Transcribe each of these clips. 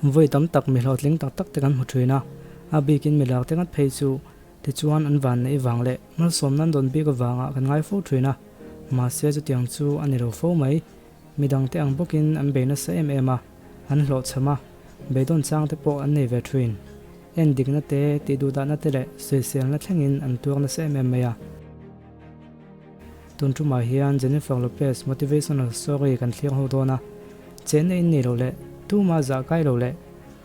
Vawi tam tak mi hlawhtling tak tak te kan hmu thin a, a bikin mi lak te ngat phei chu tichuan an vanneih vang leh malsawmna an dawn bik avangah kan ngai fo thin a, mahse chutiang chu a ni lo fo mai. Midangte ang bawkin an bei nasa em em a, an hlawhchham a, beidawn chang te pawh an nei ve thin. En dikna te, tihduhdahna te leh sawiselna thlengin an tuar nasa em em mai a. Tun tumah hian Jennifer Lopez motivational story kan thlir ho dawn a, chenna in nei lo leh tuma zah kai lo leh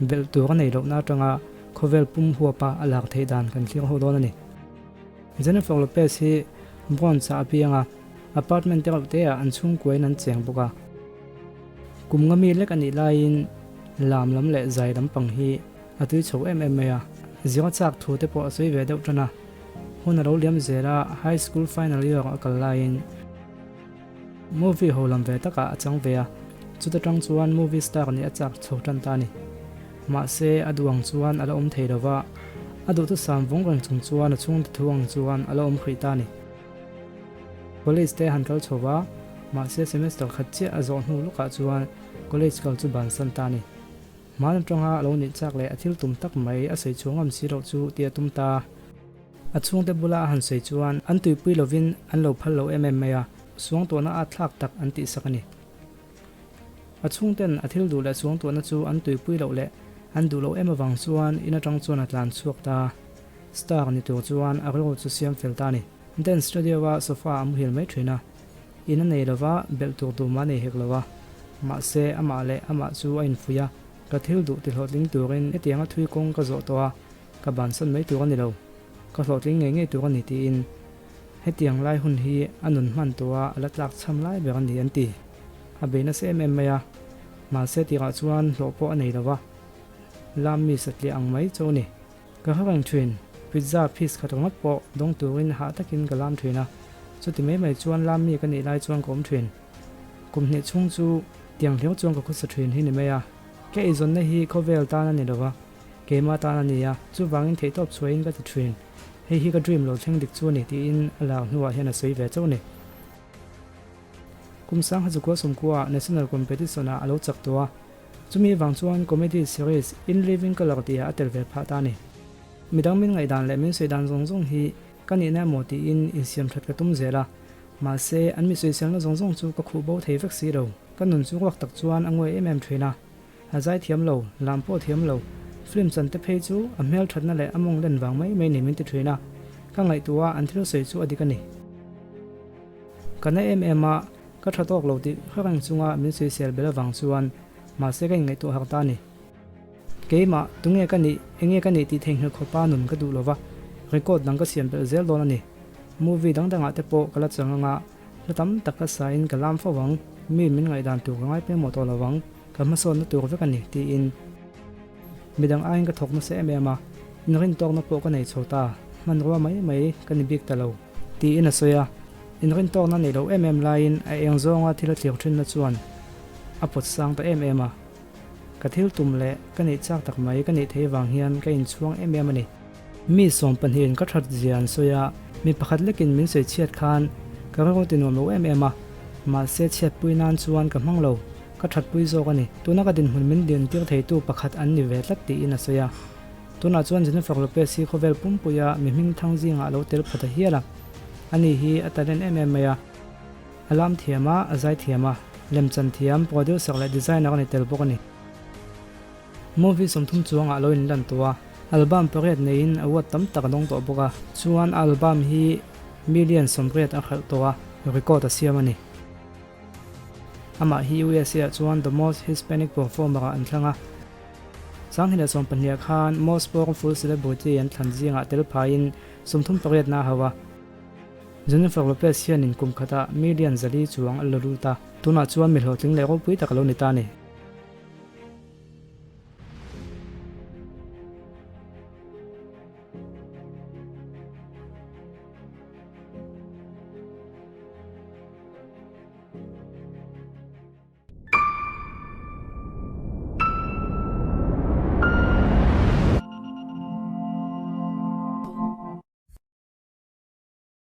belh tur a nei lohna atanga khawvel pum huapa a lak theih dan kan thlir ho dawn a ni. Jennifer Lopez hi Bronx ah a piang a, apartment te reuh te ah an chhungkuain an cheng bawk a. Kum nga mi lek a nih laiin lam lam leh zai lampang hi a tui chho em em mai a, zira chak thu te pawh a sawi ve deuh tan a. Hun a lo liam zel a, high school final year a kal laiin movie ho lam ve takah a chang ve a, chuta tang chuan movie star nih a chak chho tan ta a ni. Mahse, a duh ang chuan a la awm thei lo va, a duhthusam vawng reng chung chuan a chhungte thu ang chuan a la awm hrih ta a ni. College te han kal chho va, mahse semester khat chiah a zawh hnu lawkah chuan college kal chu bansan ta a ni. Hmaan atanga a lo nih chak leh a thil tum tak mai a sawi chhuang ngam si loh chu tih a tum ta. A chhungte bula a han sawi chuan an tuipui lovin an lo phal lo em em mai a, suangtuahna at thlak tak an tihsak a ni. A chhungten a thil duh leh suangtuahna chu an tuipui loh leh an duh loh em avang chuan in atang chuan a tlan chhuak ta. Star ni tur chuan a rilru chu siam fel ta a ni. Dance studio-a sofa a muhil mai thin a. In a nei lova, belh tur tum a nei hek lo a. Mahse, amah leh amah chu a infuih a, ka thil duh ti hlawhtling turin hetianga thui kawng ka zawh tawh a, ka bansan mai tur a ni lo. Ka hlawhtling ngei ngei tur a ni tiin hetiang lai hun hi a nun hman tawh a, a la tlak chham lai ber a ni an ti. A bei nasa em em mai a, mahse tirah chuan hlawh pawh a nei lo va, lam mi satliah ang mai chu a ni. Ka hre reng thin, pizza piece khat ringawt pawh dawng turin hah takin ka lam thin a, chuti mai mai chuan lam mi ka nih lai chuan ka awm thin. Kum hnih chhung chu tiang hliau chuan ka khawsa thin hi ni mai a, ka eizawnna hi khawvel tan a ni lo va, keimah tan a ni a, chuvangin theihtawp chhuahin ka ti thin. Hei hi ka dream lo thleng dik chu a ni tiin a lar hnuah hian a sawi ve chauh a ni. Kum 1900 sawmkua National Competition ah a lo chak tawh a, Chumi vang chuan comedy series In Living Colour tihah a tel ve phah ta a ni. Midang min ngaihdan leh min sawi dan zawng zawng hi ka nihna emaw tiin insiam that ka tum zel a, mahse an mi sawiselna zawng zawng chu ka khuh bo thei vek si lo. Ka nun chu ruak tak chuan a nguai em em thin a, a zai thiam lo, lam pawh thiam lo, film chan te phei chu a hmel thatna leh a mawng len vang mai mai ni min ti thin a, ka ngaihtuah a an thil sawi chu a dik a ni. Ka na em em a, Ka tha tawk lo tih hre reng chunga min sawisel bel avang chuan mahse ka inngaihtuah harh ta a ni. Keimah, tunge ka nih, enge ka nih tih theihnghilh khawpa nun ka duh lova, record dang ka siam belh zel dawn a ni. Movie dang dangah te pawh ka la chang anga, hla tam tak ka sain ka lam fo ang, mi min ngaihdan tur ka ngai pawimawh tawh lo ang, ka hmasawnna tur vek a ni, tiin. Midang aiin ka thawk nasa em em a, inrintawkna pawh ka nei chho ta, hmanrua mai mai ka ni bik ta lo. Tiin a sawi a, inrintawkna neih loh em em laiin a eng zawnga thil a thlir thinna chuan a pawt sang ta em em a. Ka thil tum leh ka neih chak tak mai ka neih theih vang hian ka inchhuang em em a ni. Mi 12 in ka that zia an sawi a, mi pakhat lekin min sawi chhiat khan ka rilru ti nuam lo em em a, mahse chhiatpui nan chuan ka hmang lo, ka thatpui zawk a ni. Tuna ka dinhmun min dintir theitu pakhat an ni ve tlat tiin a sawi a. Tunah chuan Jennifer Lopez hi khawvel pumpuia mi hming thang zingah a lo tel pha ta hial a. Ani hi a talent em em mai a. A lam thiam a, a zai thiam a, lemchan thiam, producer leh designer a ni tel bawk a ni. Movie 30 chuangah a lo inlan tawh a, album pariat neiin award tam tak a dawng tawh bawk a. Chuan a album hi million 80 a hralh tawh a, record a siam a ni. Amah hi USA ah chuan The Most Hispanic Performer ah an thlang a. 2012 khan Most Powerful Celebrity an thlan zingah tel phaiin 38 na a hauh a. Jennifer Lopez hianin kum khatah million 400 chuang a la lut a, tunah chuan mi hlawhtling leh ropui tak a lo ni ta a ni.